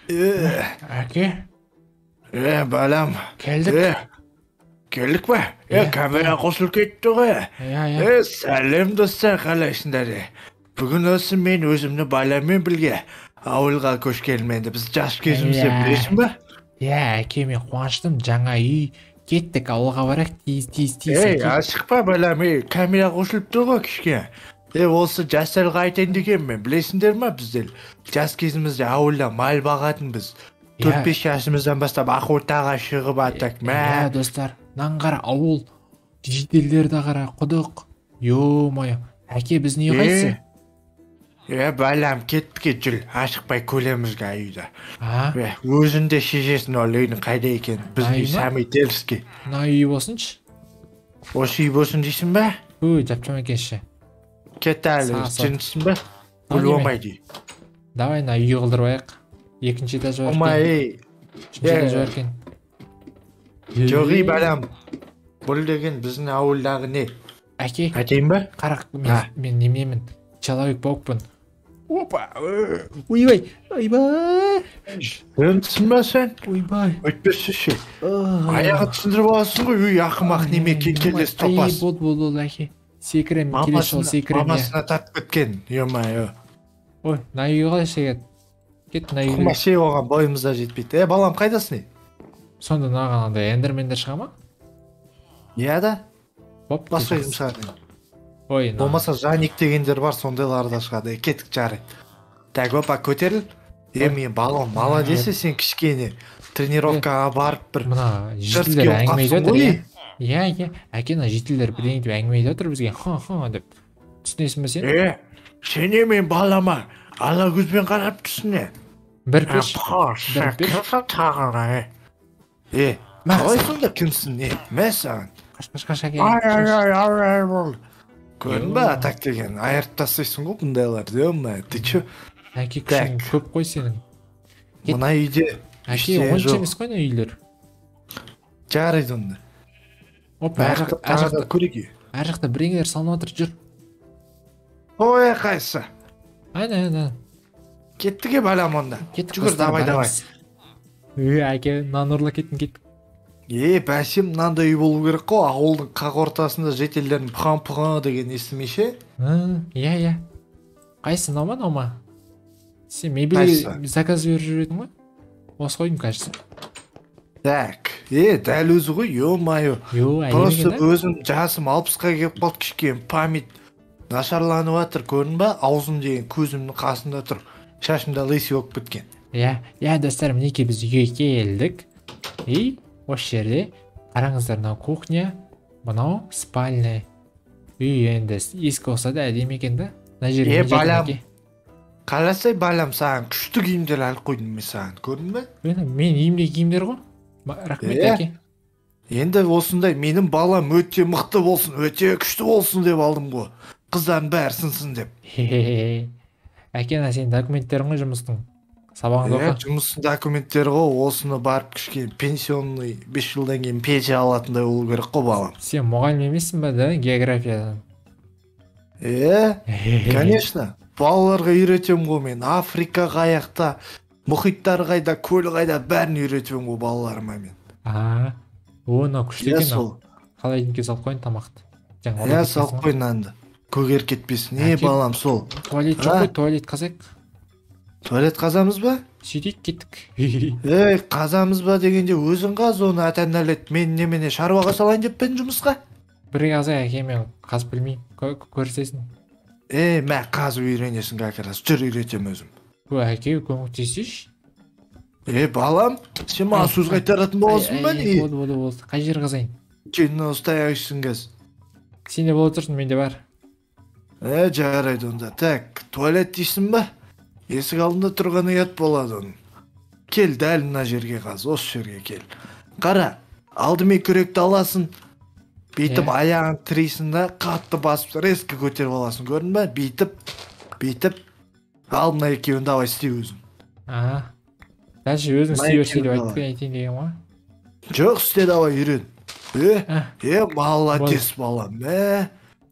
Әке. Балам. Келдік. Келдік па? Камера қосылып кетті ғой. Иә. Сәлем достар, қалайсыңдар? Бүгін осы мен өзімнің баламмен бірге ауылға көшкенмін енді. Біз жас кезімізде, білесің ба? Иә, әке, мен қуаныштымын. Жаңа үй, кеттік, ауылға барайық, тез, тез, тез. Ей, асықпа, балам, камера қосылып тұр ғой кішкене. Осы жастарға айтайын дегенмін, білесіңдер ма, біздер жас кезімізде ауылда мал бағатынбыз. 4-5 жасымыздан бастап охотаға шығып аттық. Иә, достар, мынаны қара, ауыл, жителдерді қара, құдық. Ё-моё, әке, біздің үй қайсы? Балам, кеттік, жүр, асықпай көреміз үйді. Өзің де шешесің ол үйдің қайда екенін. Біздің үй самый дерзкий. Мына үй болсыншы. Осы үй болсын дейсің ба? Өй, жап-жаман екенші. Кет әлі, жынсың ба? Бұл болмайды. Давай, мына үй қылдырып алайық. Екінші этаж бар екен. Үшінші этаж бар екен. Жоқ, ей, балам. Бұл деген біздің ауылдағы не? Әке. Айтайын ба? Қара, мен немемін. Человек-паукпын. Опа! Ойбай! Ойбай! Жынсың ба сен? Ойбай! Өйтпесші. Аяғы түсіндіріп аласың ғой, үй ақымақ неме кеңкелес топас. Болды, болды, болды, әке. Секірем, келесі жолы секірем. Мамасына тартып кеткен, ё-моё. Ой, мына үйге қалай шегеді? Кет, мына үйге. Құмашей оған бойымыз да жетпейді. Балам, қайдасың? Сонда мынаған андай эндермендер шыға ма? Иә да. Басқа кім шығады? Ой, болмаса Жаник дегендер бар, сондайлар да шығады. Кеттік, жарайды. Так, опа, көтеріл. Мен балам, молодец, сен кішкене тренировкаға барып бір мына жителдер әңгіме айтып отыр. Иә, иә, әке, мына жителдер бірдеңе деп әңгіме айтып отыр бізге. Ха-ха деп. Түсінесің бе сен? Сен мен балама ала көзбен қарап түсіне. Бір пеш. Қалай сонда кімсің? Мә саған. Қаш, қаш, қаш, әке. Ай, болды. Көрдің ба, атак деген, айырып тастайсың ғой бұндайларды, ё-моё, ты чё? Әке, күшің көп қой сенің. Мына үйде әке, онша емес қой мына үйлер. Жарайды онда. Опа, ар жақта бірдеңелер салынып жатыр, жүр. Ой, қайсы? Әне, әне. Кеттік, балам, онда. Кеттік, жүгір, давай, давай. Әке, мынаны ұрлап кеттің, кеттік. Бәсем, мынандай үй болу керек қой, ауылдың қақ ортасында жителдердің пұған-пұған деген естімей ше? Иә, иә. Қайсы, мынау ма, мынау ма? Сен мебель заказ беріп жүретін ғой? Осы қойдым, кажется. Так, дәл өзі ғой, ё-моё. Просто өзім жасым 60-қа келіп қалды, кішкене память нашарланып жатыр, көрдің ба? Аузым деген көзімнің қасында тұр, шашым да лысый болып кеткен. Иә, иә, достар, мінекей біз үйге келдік. И осы жерде қараңыздар, мынау кухня, мынау спальня. Үй енді ескі болса да әдемі екен да. Мына жерге не балам, әке? Қаласай, балам, саған күшті киімдер алып қойдым мен саған, көрдің бе? Мен үйімде киімдер ғой. Рахмет, әке. Енді осындай менің балам өте мықты болсын, өте күшті болсын деп алдым ғой. Қыздардың бәрі сынсын деп. Әке, мына сенің документтерің ғой, жұмыстың. Сабағыңды оқы. Жұмыстың документтері ғой, осыны барып кішкене пенсионный 5 жылдан кейін пенсия алатындай болу керек қой, балам. Сен мұғалім емессің ба, да, географиядан? Конечно. Балаларға үйретемін ғой мен. Африка қаяқта, мұхиттар қайда, көл қайда, бәрін үйретемін ғой балаларыма мен. Оны күшті екен. Қалай деңге салып қойын тамақты. Иә, салып қой нанды. Көгеріп кетпесін. Балам, сол. Туалет жоқ қой, туалет қазайық. Туалет қазамыз ба? Сөйтейік, кеттік. Қазамыз ба дегенде өзің қаз оны, ата-аналет. Мен немене шаруаға салайын деп пе жұмысқа? Бірге қазайық, әке, мен қазып білмеймін. Көрсесің. Мә, қазып үйренесің как раз. Жүр, үйретем өзім. Әке, көмектесейші. Балам, сен маған сөз қайтаратын боласың ба, не? Болды, болды, болды. Қай жер қазайын? Сен ұстаяйсың қазір. Сен де бола тұрсың, менде бар. Жарайды онда. Так, туалет дейсің ба? Есік алдында тұрған ұят болады оның. Кел, дәл мына жерге қаз, осы жерге кел. Қара, алдымен күректі аласың, бүйтіп аяғын тірейсің да, қатты басып, резко көтеріп аласың, көрдің ба? Бүйтіп, бүйтіп, ал мына екеуін давай істей өзің. Дальше өзің істей берші деп айтайын деген ғой. Жоқ, істе, давай, үйрен. Молодец, балам.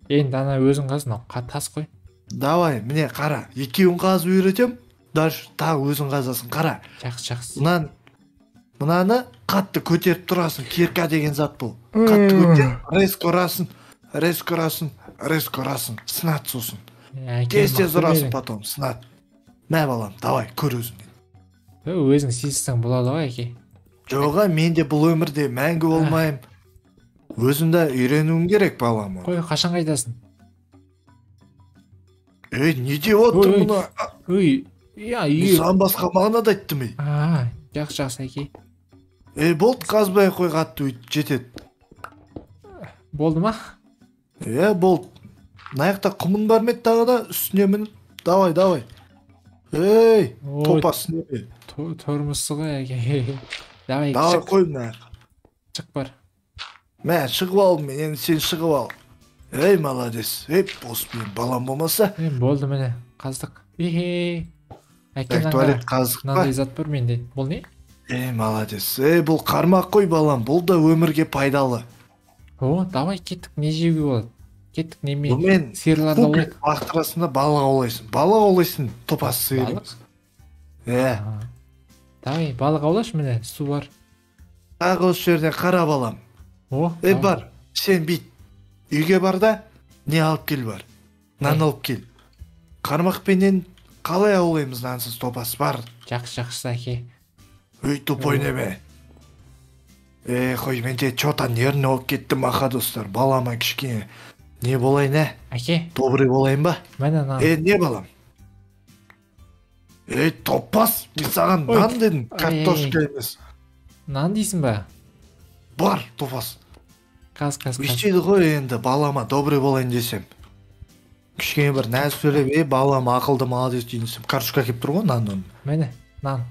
Енді ана өзің қаз, мынау тас қой. Давай, міне қара, екеуін қазып үйретем, Дальше тағы өзің қазасың, қара. Жақсы, жақсы. Мынаны қатты көтеріп тұрасың, кирка деген зат бұл. Қатты көтеріп, резко ұрасың, резко ұрасың, резко ұрасың, сынады сосын. Тез-тез ұрасың потом, сынады. Мә балам, давай, көр өзің. Өзің сезсең болады ғой, әке. Жоға, мен де бұл өмірде мәңгі болмаймын. Өзім де үйренуім керек, балам. Қой, қашан қайтасың? Ей, не деп отыр мұны? Ой, я, үй. Саған басқа мағынада айттым, ей. Жақсы, жақсы, әке. Ей, болды, қазбай қой, қатты өйтіп жетеді. Болды ма? Е, болды. Мына жақта құмын бар ма еді тағы да, үстіне мініп, давай, давай. Ей, топас неме? Тормозсы ғой, әке. Давай, давай, қой мына жаққа. Шық бар. Мә, шығып алдым мен, енді сен шығып ал. Ей, молодец. Ей, бос мен балам болмаса. Болды, міне, қаздық. Ей, әке, туалет қаздық па? Мынандай зат бар менде. Бұл не? Ей, молодец. Ей, бұл қармақ қой, балам. Бұл да өмірге пайдалы. О, давай, кеттік, не жеуге болады? Кеттік, неме? Бұмен сиырларды аулайық. Лақтырасың да балық аулайсың. Балық аулайсың, топас сиыр. Балық? Е. Давай, балық аулашы, міне, су бар. Тағы осы жерден қара, балам. О, ей, бар, сен бит. Үйге бар да, не алып кел бар. Нан алып кел. Қармақпенен қалай аулаймыз нансыз, топас бар. Жақсы, жақсы, әке. Үй, тупой неме. Ей, қой, менде чё-то нервный болып кетті, маха, достар. Балама кішкене не болайын, ә? Әке. Добрый болайын ба? Міне нан. Ей, не балам? Ей, топас, мен саған нан дедім, картошка емес. Нан дейсің ба? Бар, топас. Қаз, қаз, қаз. Өйстейді ғой енді, балама добрый болайын десем. Кішкене бір нәз сөйлеп, ей, балам ақылды молодец дейін десем, картошка әкеліп тұр ғой нан оны. Міне, нан.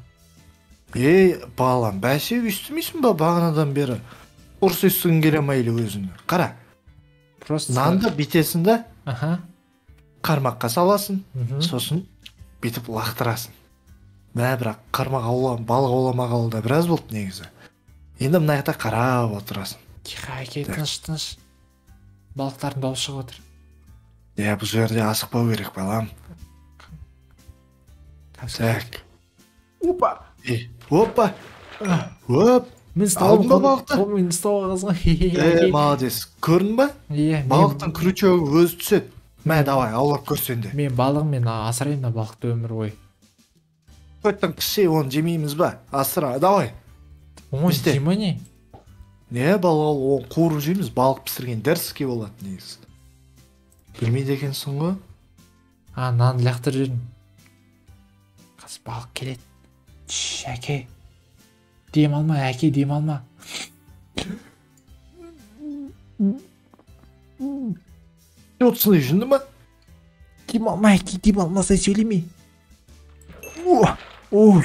Ей, балам, бәсе өйстімейсің ба бағанадан бері? Ұрыс естігің келе ма или өзіңді? Қара. Просто нанды бүйтесің да, аха, қармаққа саласың, сосын бүйтіп лақтырасың. Мә, бірақ қармақ аула, балық ауламағалы да біраз болды негізі. Енді мына жақта қарап отырасың. Тихо, әке, тыныш, тыныш. Балықтардың дауысы шығып отыр. Иә, бұл жерде асықпау керек, балам. Так. Опа. Опа. Оп. Мен Алдың ба балықты? Қолмен ұстауға қазған. Е, молодец. Көрдің ба? Иә. Балықтың крючогы өзі түседі. Мә, давай, аулап көрсен де. Мен балығыммен асыраймын да балықты өмір бойы. Көттің кіші, оны жемейміз ба? Асыра, давай. Оны жемей не? Не, балық, оны қуырып жейміз, балық пісірген дерзкий болады негізі. Білмейді екенсің ғой. А, нан лақтырып жібердім. Қазір балық келеді. Шш, әке. Дем алма, әке, дем алма. Не отырсың, жынды ма? Дем алма, әке, дем алмасай сөйлеме. О,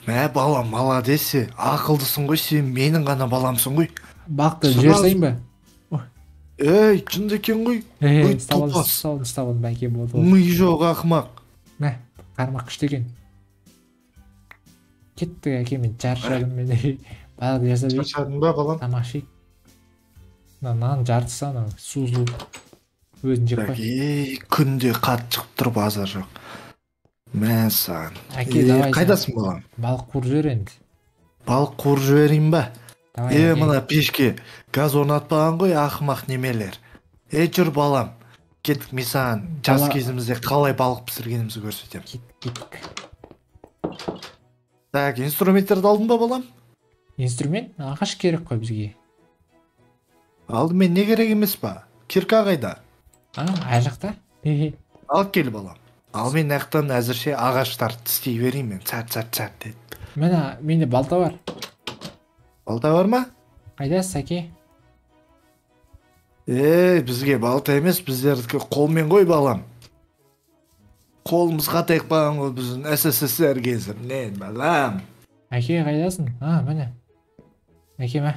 Мә, балам, молодец, ақылдысың ғой, сен менің ғана баламсың ғой. Балықты жібере салайын ба? Ей, жынды екен ғой. Ей, ұстап алдым, әке, болды. Ми жоқ, ақымақ. Мә, қармақ күшті екен. Кеттік, әке, мен шаршадым, мен балық жасап жейік. Шаршадың ба, балам? Тамақ ішейік. Мына нан жартысы анау, сузылып. Өзін жеп қой. Ей, күнде қатты шығып тұр, базар жоқ. Мә саған. Әке, давай. Қайдасың, балам? Балық қуырып жібер енді. Балық қуырып жіберейін ба? Давай, Е, мына пешке газ орнатпаған ғой, ақымақ немелер. Е, жүр, балам. Кеттік, мен саған жас кезімізде қалай балық пісіргенімізді көрсетемін. Кеттік. Так, инструменттерді алдың ба, балам? Инструмент? Ағаш керек қой бізге. Алдымен не керек емес па? Кирка қайда? А, ар жақта. Алып кел, балам. Ал мен аяқтан әзірше ағаштарды тістей берейін мен. Цат, цат, цат деді. Міне, менде балта бар. Балта бар ма? Қайдасыз, әке? Ей, бізге балта емес, біздердікі қолмен ғой, балам. Қолымыз қатайып қалған ғой біздің СССР кезінен, балам. Әке, қайдасың? А, міне. Әке, мә.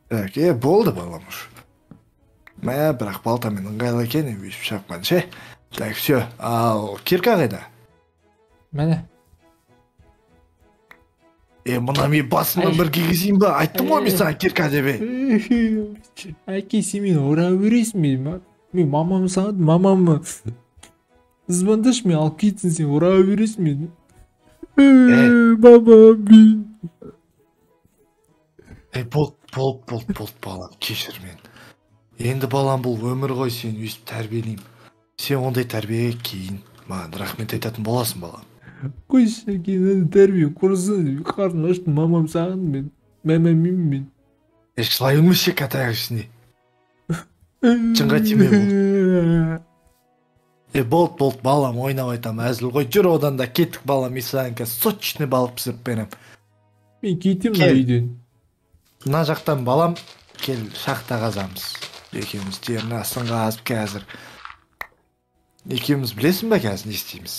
Әке, болды, балам уж. Мә, бірақ балтамен ыңғайлы екен, өйстіп шапқан ше. Так, все. Ал кирка қайда? Міне. Е, мына мен басынан бір кигізейін ба? Айттым ғой мен саған кирка деп. Әке, сен мені ұра бересің бе? Мен мамам саған, мамам Звондашы, мен алып кетсін, сен ұра бересің мені. Мама, мен. Болды, болды, болды, болды, балам, кешір мені. Енді балам, бұл өмір ғой, сені өйстіп тәрбиелеймін. Сен ондай тәрбиеге кейін маған рахмет айтатын боласың, балам. Қойшы, әке, тәрбие құрысын, қарным ашты, мамам сағынды мен. Мамам мен. Жылай алмайшы, катаяқ ішінде. Шынға тиме бұл. Болды, болды, балам, ойнап айтам, әзіл ғой. Жүр одан да кеттік, балам, мен саған қазір сочный балық пісіріп берем. Мен кетемін мына үйден. Мына жақтан, балам, кел, шахта қазамыз. Екеуміз терінің астын қазып қазір. Екеуміз білесің бе қазір не істейміз?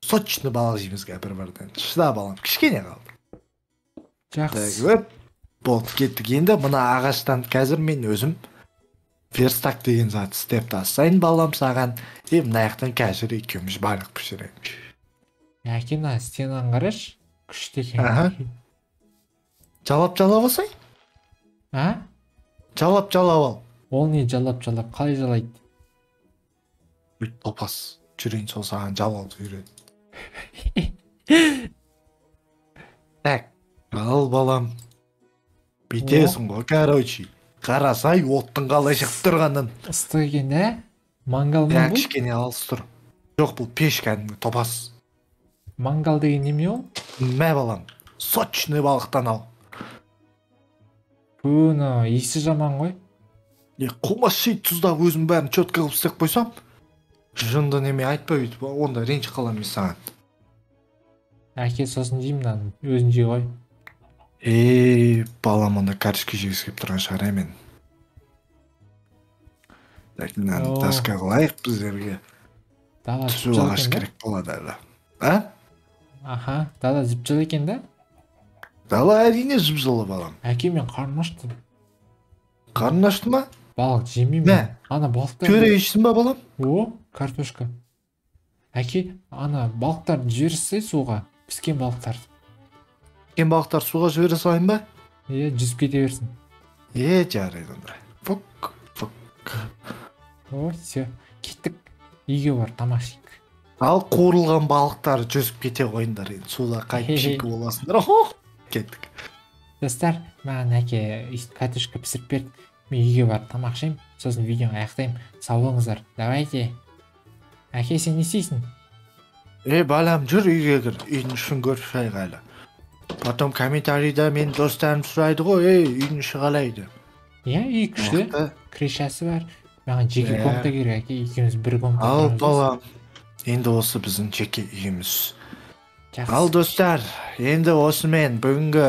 Сочный балық жейміз қазір бір-бірден. Шыда, балам, кішкене қалды. Жақсы. Болды, кеттік. Енді мына ағаштан қазір мен өзім верстак деген зат істеп тастайын, балам, саған. Мына жақтан қазір екеуміз балық пісіреміз. Әке, мына стенаны қарашы, күшті екен. Жалап-жалап алсай? А? Жалап-жалап ал. Ол не жалап-жалап, қалай жалайды? Үт топас, жүрейін сол саған жалауды үйрет. Так, ал балам. Бүйтесің ғой, короче. Қарасай, оттың қалай шығып тұрғанын. Ыстық екен, ә? Мангал ма бұл? Кішкене алыс тұр. Жоқ, бұл пеш кәдімгі, топас. Мангал деген неме ол? Мә, балам, сочный балықтан ал. Бұны иісі жаман ғой. Қумас шей, тұздап өзім бәрін четко қылып істеп қойсам, жынды неме айтпа өйтіп, онда ренжіп қаламын мен саған. Әке, сосын жеймін мынаны, өзің жей ғой. Балам, онда картошка жегісі келіп тұрған шығар, мен. Так, мынаны таска қылайық біздерге. Дала Түзу ағаш керек болады әлі. А? Аха, дала жып-жылы екен да? Дала әрине жып-жылы, балам. Әке, мен қарным ашты. Қарның ашты ма? Балық жемеймін. Мә. Ана балықтар. Пюре ішсің ба, балам? О, картошка. Әке, ана балықтарды жібере салсай суға, піскен балықтарды. Піскен балықтар суға жібере салайын ба? Е, жүзіп кете берсін. Жарайды онда. Фук, фук. О, все, кеттік. Үйге бар, тамақ ішейік. Ал қуырылған балықтар жүзіп кете қойыңдар енді, суда қайтып шикі боласыңдар. Кеттік. Достар, маған әке картошка пісіріп берді. Мен үйге барып тамақ ішемін, сосын видеоны аяқтаймын. Сау болыңыздар. Давайте. Әке, сен не істейсің? Балам, жүр үйге кір. Үйдің ішін көріп шығайық әлі. Потом комментарийда мен достарым сұрайды ғой, үйдің іші қалай деп. Иә, үй күшті. Крышасы бар. Маған жеке комната керек, әке, екеуміз бір комната. Ал, балам, енді осы біздің жеке үйіміз. Ал, достар, енді осымен бүгінгі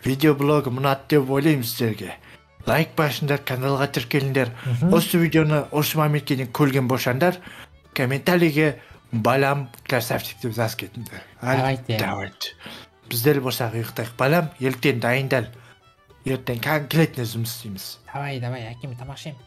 видеоблогым ұнады деп ойлаймын сіздерге. Лайк басыңдар, каналға тіркеліңдер. Осы видеоны осы моментке дейін көрген болсаңдар, комментарийге балам красавчик деп жазып кетіңдер. Давайте. Давайте. Біздер болсақ ұйықтайық. Балам, ертең дайындал. Ертең конкретно жұмыс істейміз. Давай, давай, әкеме тамақ ішемін.